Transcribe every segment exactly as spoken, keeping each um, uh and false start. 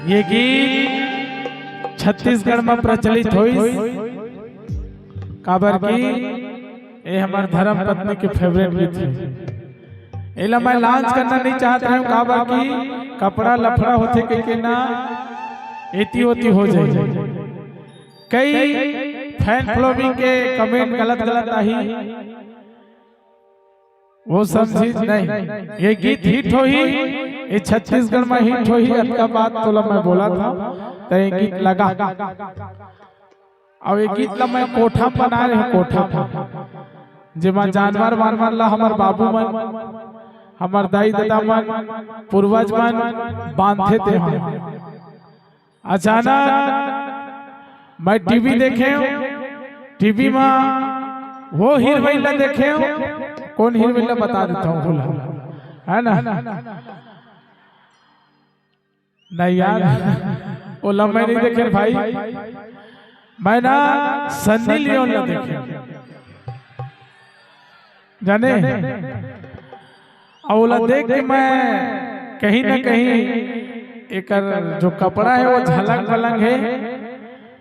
ये गीत छत्तीसगढ़ में प्रचलित होइस, काबर कि ये हमर धर्म पत्नी के फेवरेट गीत हे। एला मैं लॉन्च करना नहीं चाहत रहेंव, काबर कि कपड़ा लफड़ा होथे कहिके ना एती ओती हो जाए। कई फैन फॉलोइंग के कमेंट गलत गलत आही, वो समझिस नहीं। ये गीत हिट होही, ये छत्तीसगढ़ में हिट होही, अतका बात तोला मैं बोलत हंव, त ये गीत लगा। अउ ये गीत ला मैं कोठा म बनाए रहेंव, कोठा म, जेमा जानवर वानवर ला हमर बाबू मन, हमर दाई ददा मन, पूर्वज मन बांधथे तेहा। अचानक मैं टीवी देखेंव, टीवी म वो हीरोइन ला देखेंव, कोन हीरोइन ला बता देथंव, भूला, है ना? नहीं यार, ओला मैं नहीं देखेंव भाई, मैं ना सन्नी लियोन ला देखेंव। जाने, अउ ओला देख के मैं कहीं ना कहीं एकर जो कपड़ा हे वो झलक पलंग हे,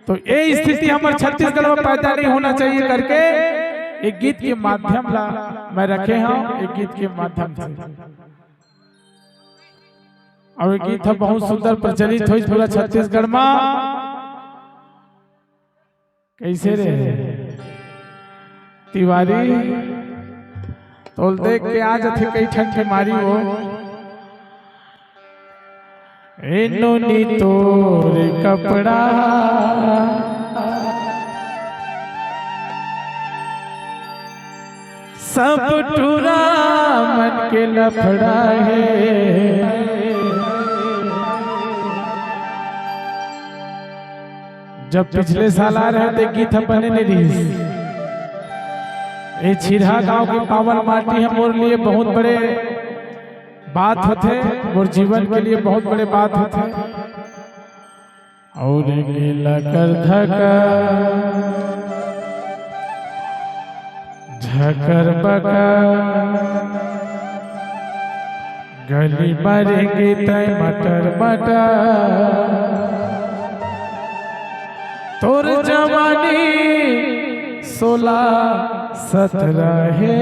तो ये स्थिति हमर छत्तीसगढ़ में पैदा नहीं होना चाहिए करके एक गीत के माध्यम ला मैं रखे हंव, एक गीत के माध्यम से। अउ ये गीत ह बहुत सुंदर प्रचलित होइस पूरा छत्तीसगढ़ में। कैसे रे तिवारी, तोल देख के आ जथे कई ठन बीमारी हो। ए नोनी तोर कपड़ा, सब टूरा मन के लफड़ा हे। जब पिछले साल आए रहेंव, ते गीत ह बने नहीं रहिस। ए छिरहा गांव के पावन माटी ह मोर लिए बहुत बड़े बात होथे, मोर जीवन के लिए बहुत बड़े बात होथे। अउ गिला कर धका झकर बकर, गली म रेंगे तैं मटर मटर। तोर जवानी सोला सतरा हे।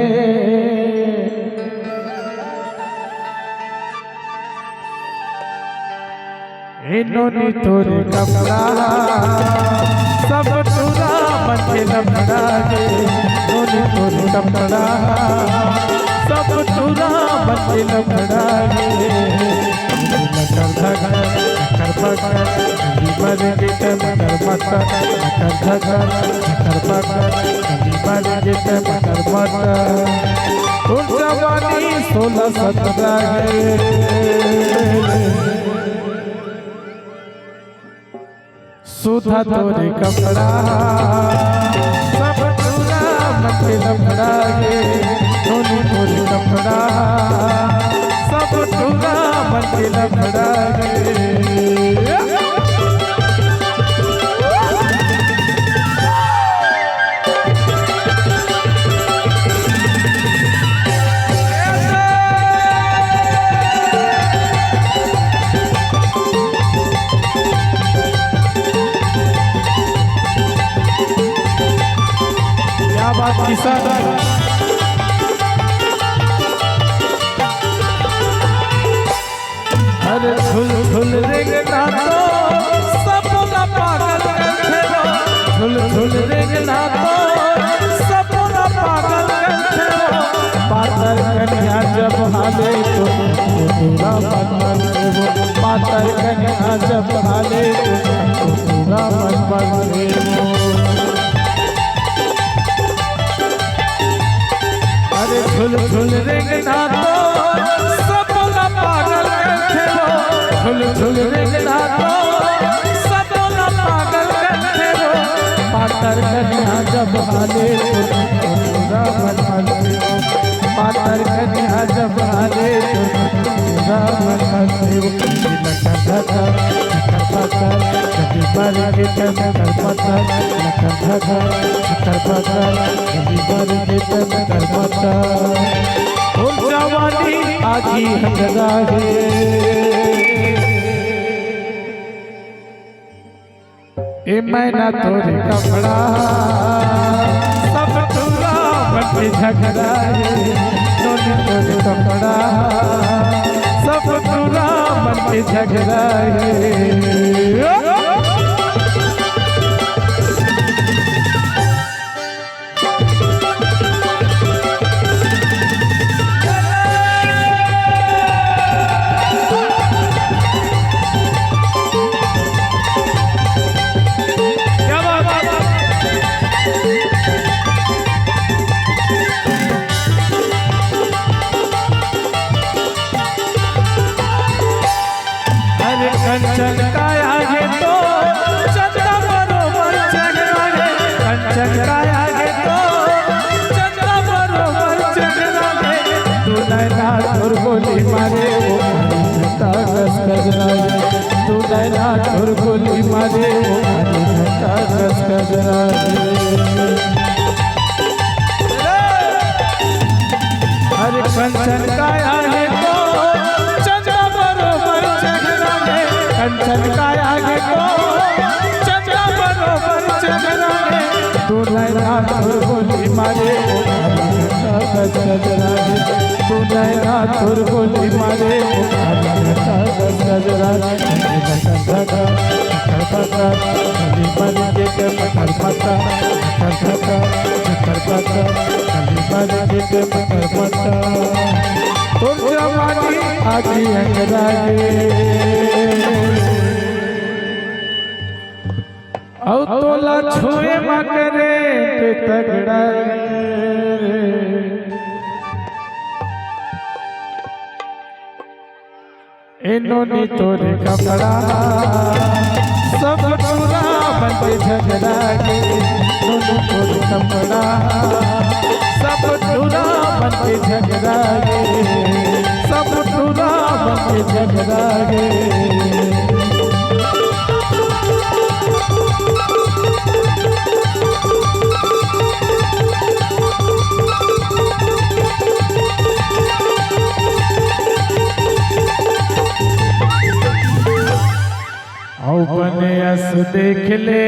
ए नोनी तोर कपड़ा, सब टूरा मन के लफड़ा हे। नोनी तोर कपड़ा, सब टूरा मन के लफड़ा हे। लटर धकर, लटर बकर, गली म रेंगे तैं मटर मटर। लटर धकर, लटर बकर, गली म रेंगे तैं मटर मटर। तोर जवानी सोला सतरा हे। सुधा तोर कपड़ा, सब टूरा मन के लफड़ा हे। नोनी तोर कपड़ा, सब टूरा मन के लफड़ा हे। क्या बात किशन। अरे झुल झुल रेंगना तो सबला पागल कर देला। आले तो पूरा मन मन देवो, पातर कन्या जब आले तो पूरा मन मन देवो। अरे झुल झुल रेंगना तो सबला पागल करथे वो, झुल झुल रेंगना तो सबला पागल करथे वो। पातर कन्या जब आले तो पूरा मन मन देवो, पातर कन्या जब आले तो पूरा मन मन देवो। लटर पटर, लटर पटर, कभी बारी के टन लटर पटर, लटर पटर, लटर पटर, कभी बारी के टन लटर पटर। ओ जवानी आगी हंगरा हे। ए मैना तोर कपड़ा, सब टूरा मन के झगड़ा हे। नोनी तोर कपड़ा, सब टूरा मन के झगड़ा हे। क्या बात है? अरे कंचन काया हे तो चंदा बरोबर चेहरा हे, कंचन काया हे तो चंदा बरोबर चेहरा हे। दू नैना तोर गोली मारे वो कागज कजरा हे, दू नैना तोर गोली मारे वो कागज कजरा हे। अरे कंचन काया हे तो चंदा बरोबर चेहरा हे, कंचन काया हे तो चंदा बरोबर चेहरा हे। दू नैना तोर गोली मारे, ओ कागज कजरा हे। दू नैना तोर गोली मारे, ओ कागज कजरा हे। धक धक, धक धक, गली बन के के पत्थर पत्थर, धक धक, धक धक, गली बन के के पत्थर पत्थर। तोर जवानी आगी अंगरा हे। अउ तोला छुए म करंट तगड़ा हे। ए नोनी तोर कपड़ा, सब टूरा मन के झगड़ा हे। नोनी तोर कपड़ा, सब टूरा मन के झगड़ा हे, सब टूरा मन के झगड़ा हे। अउ बने अस देख ले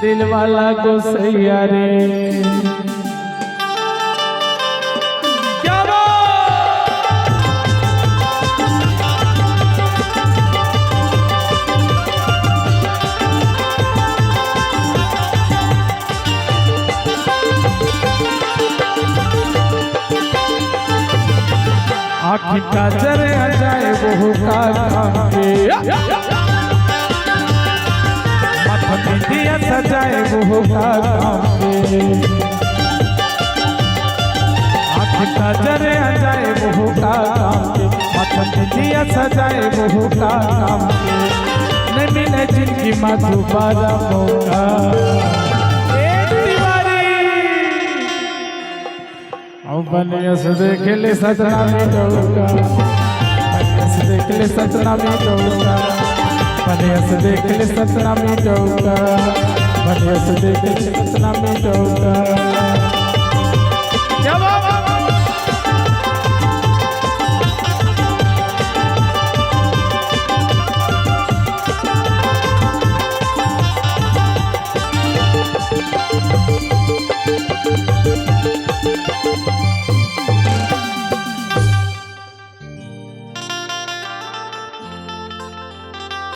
दिलवाला गोसैया रे। क्या बात? आँखी काजर आ जाए वो का काम के, माथा बिंदिया सजाए वो का काम के। आँखी काजर आ जाए वो का काम के, माथा बिंदिया सजाए वो का काम के। नहीं मिले जिनकी माँ दोबारा मौका। ए तिवारी। अउ बने अस देख ले सतना में डौका, बने अस देख ले सतना में डौका, बने अस देख ले सतना में डौका, बने अस देख ले सतना में डौका। क्या बात है?